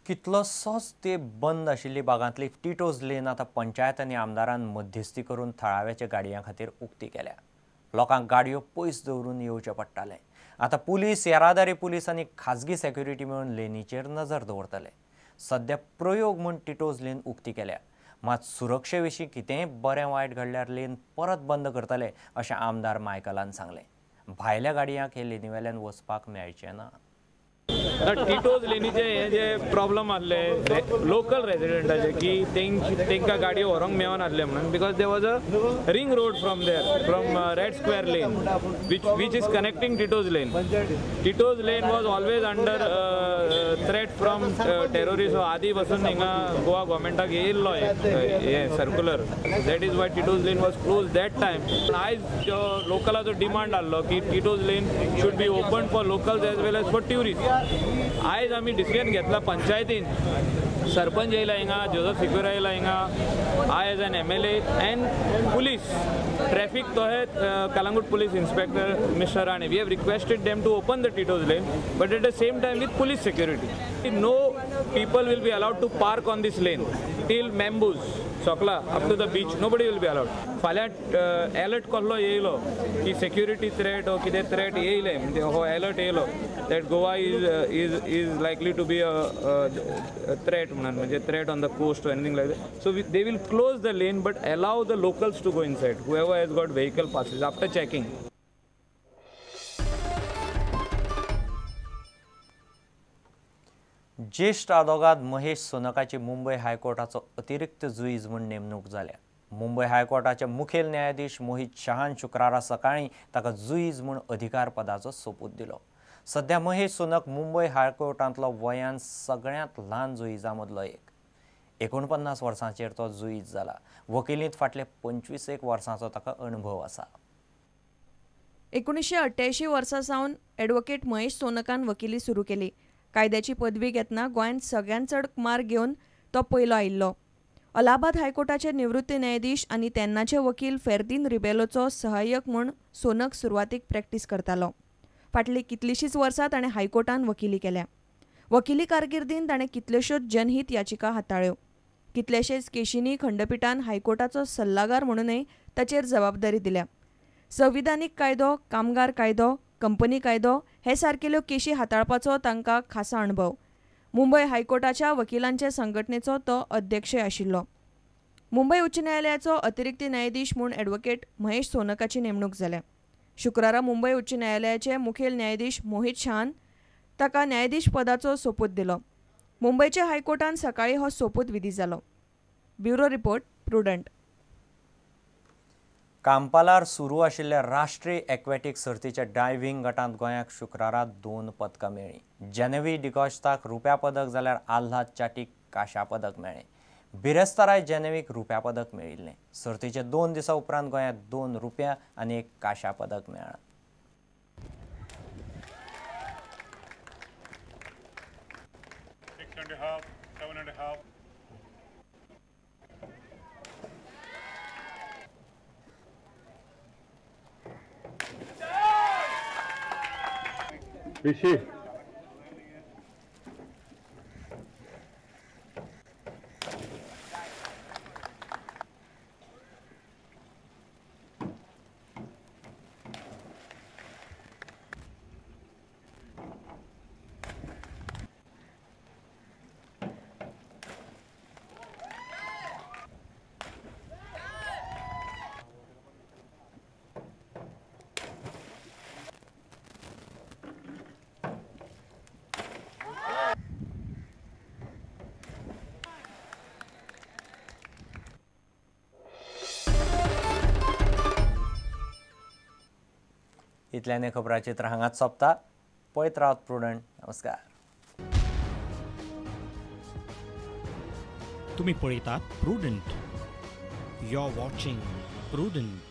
कितलोसोच तेंप बंद आशिल्ली बागांतली टिटोज लेन आतां पंचायत आनी आमदारान मध्यस्थी करून थळाव्याच्या गाडयां खातीर उक्ती केल्या. लोकांक गाडयो पयस दवरून येवचें पडटालें. आतां पुलीस, येरादारी पुलीस आनी खाजगी सेक्युरिटी मेळून लेनीचेर नजर दवरतले. सद्या प्रयोग म्हूण टिटोज लेन उक्ती केल्या, मात सुरक्षे विशीं कितेंय बरें वायट घडल्यार लेन परत बंद करतले अशें आमदार मायकलान सांगलें. भायल्या गाडयांक हे लेनी वेल्यान वचपाक मेळचें ना. टिटोज लेनीचे हे जे प्रॉब्लम आसले लोकल रेजिडेंटाचे की तेंकां गाडयो व्हरूंक मेळनासले म्हणून, because there was a ring road from there, from Red Square lane which is connecting Tito's lane. Tito's lane was always under threat from terrorist. आदी पासून हिंगा गोवा गव्हर्मेंटाक येयल्लो हे circular. That is why Tito's lane was close that time. आयज लोकलाचो demand आहलो की Tito's lane should be open for locals as well as for tourist. आयज आमी डिसिजन घेतला पंचायतीन, सरपंच येयला हिंगा, जोजफ सिक्वेरा येयला हिंगा, I as an MLA and police traffic तो है Calangute police inspector mister Rane. We have requested them to open the Tito's lane but at the same time with police security. No people will be allowed to park on this lane till Membuse Sokla up to the beach. Nobody will be allowed. फाल्यां alert कसलो येयलो की security threat ओ कितें threat येयलें म्हणजे हो alert येयलो that Goa is likely to be a threat म्हणून, म्हणजे threat on the coast or anything like that. So they will close the lane but allow the locals to go inside, whoever has got vehicle passes after checking. ज्येश्ठ आदोगाद महेश सोनकाची मुंबय हायकोर्टाचो अतिरिक्त जुईज म्हूण नेमणूक जाल्या. मुंबय हायकोर्टाचे मुखेल न्यायाधीश मोहित शहान शुक्रारा सकाळीं ताका जुईज म्हूण अधिकार पदाचो सोपूत दिलो. सध्या महेश सोनक मुंबय हायकोर्टांतलो वयान सगळ्यांत ल्हान जुईजां मदलो एक. 49 वर्सांचेर तो जुईज जाला. वकिलींत फाटले 25 वर्सांचो ताका अणभव आसा. 1988 वर्सा सावन ॲडव्होकेट महेश सोनकान वकिली सुरू केली. कायद्याची पदवी घेतना गोंयांत सगळ्यांत चड मार्क घेवन तो पयलो आयिल्लो. अलाहाबाद हायकोर्टाचे निवृत्त न्यायाधीश आनी तेन्नाचे वकील फेर्दीन रिबेलोचो सहाय्यक म्हूण सोनक सुरवातीक प्रॅक्टीस करतालो. फाटलीं कितलींशींच वर्सां ताणें हायकोर्टान वकिली केल्या. वकिली कारकिर्दीन ताणें कितल्योश्योच जनहीत याचिका हाताळ्यो. कितलेशेच केशींनी खंडपिठान हायकोर्टाचो सल्लागार म्हणूनय ताचेर जबाबदारी दिल्या. संविधानीक कायदो, कामगार कायदो, कंपनी कायदो हे सारकेल्यो केशी हाताळपाचो तांकां खासा अणभव. मुंबय हायकोर्टाच्या वकिलांचे संघटनेचो तो अध्यक्षय आशिल्लो. मुंबय उच्च न्यायालयाचो अतिरिक्त न्यायाधीश म्हूण ॲडव्होकेट महेश सोनकाची नेमणूक जाल्या. शुक्रारा मुंबय उच्च न्यायालयाचे मुखेल न्यायाधीश मोहित शहान ताका न्यायाधीश पदाचो सोपूत दिलो. मुंबयच्या हायकोर्टान सकाळी हो सोपूत विधी जालो. Bureau report, Prudent. कांपालार सुरू आशिल्ल्या राष्ट्रीय एक्वेटीक सर्तीच्या डायव्हिंग गटांत गोंयाक शुक्रारा 2 पदकां मेळ्ळीं. जेनेवी डिकॉस्ताक रुप्या पदक जाल्यार आल्हाद चाटीक कांश्या पदक मेळ्ळें. बिरेस्ताराय जेनेवीक रुप्या पदक मेळिल्लें. सर्तीचे 2 दिसां उपरांत गोंयांत 2 रुप्या आनी 1 कांश्या पदक मेळ्ळां. 6.5, 7.5. Rishi. इतल्याने खबराचित्र हांगाच सोंपता. पळयत रावत प्रुडंट. नमस्कार. तुम्ही पळयतात Prudent. You are watching Prudent.